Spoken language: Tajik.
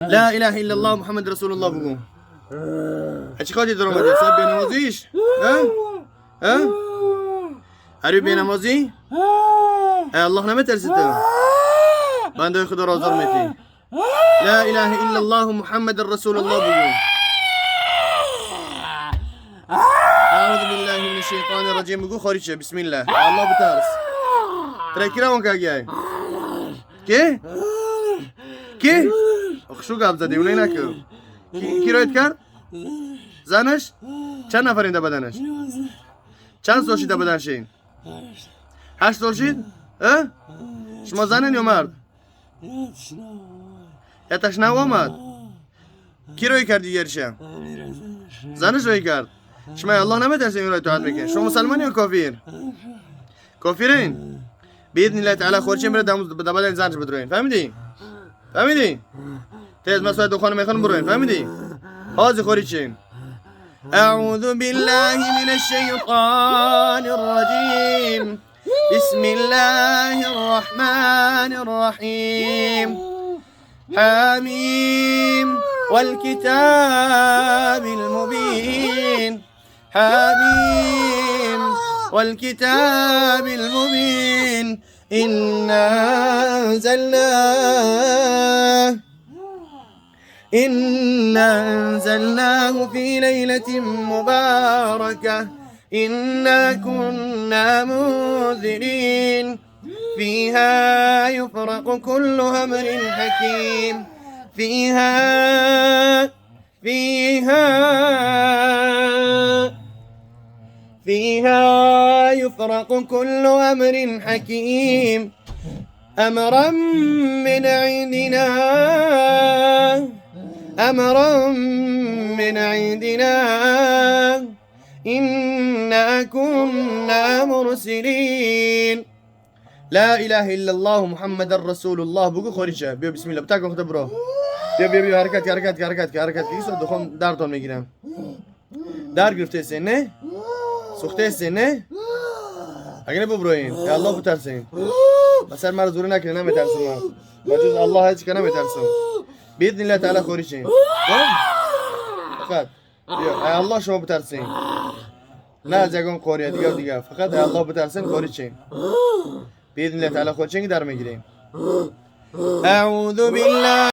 لا اله الا الله محمد رسول الله بگو. چی خاطی در اومدی؟ صاحب بینمازیش؟ ها؟ ها؟ هری بینمازی؟ الله نمیترسی تو؟ بنده خدا را آزار میتی. لا اله الا الله محمد رسول الله بگو. اعوذ بالله من الشیطان الرجیم بگو خارج شه. بسم الله. الله بترس. ترکی رو که کی؟ کی؟ شو گپ زدی اونایی نکن. کی رایت کرد؟ زنش؟ چند نفر این بدنش؟ چند سال شد بدنش این؟ 8 سال شد؟ اه؟ شما زنن یا مرد؟ یتش نو آمد. کی روی کرد دیگرشه؟ زنش روی کرد. شما الله نمیترسین این روی اطاعت میکنین. شما مسلمان یا کافر؟ کافرین. باذن الله تعالی خورچین بره دم بدن زنش بدروین. فهمیدی؟ فهمیدی؟ تیز مسائل دخان میخوان بروین. فهمیدی؟ حاضر خوری. أعوذ بالله من الشيطان الرجيم. بسم الله الرحمن الرحيم. حاميم والكتاب المبين. حاميم والكتاب المبين. إنا أنزلناه إنا أنزلناه في ليلة مباركة إنا كنا منذرين. فيها يفرق كل أمر حكيم. فيها فيها فيها يفرق كل أمر حكيم. أمرا من عندنا أمرا من عندنا إنا كنا مرسلين. لا اله الا الله محمد رسول الله بگو خارج. بیا بسم الله بتاک خود برو. بیا بیا بیا حرکت حرکت حرکت حرکت. ایسا دخان دردان میگیرم. در گرفته سین نه؟ سوخته سین نه؟ اگه نه ببروین. الله بترسین. مثلا مرا زوری نکنه نمیترسم من. بجز الله هیچ که نمیترسم. باذن الله تعالی خارجین. فقط بیا الله شما بترسین. نه از یگان قاریه دیگه دیگه. فقط الله بترسین خارجین. باذن الله تعالی خارجین در میگیریم. اعوذ بالله.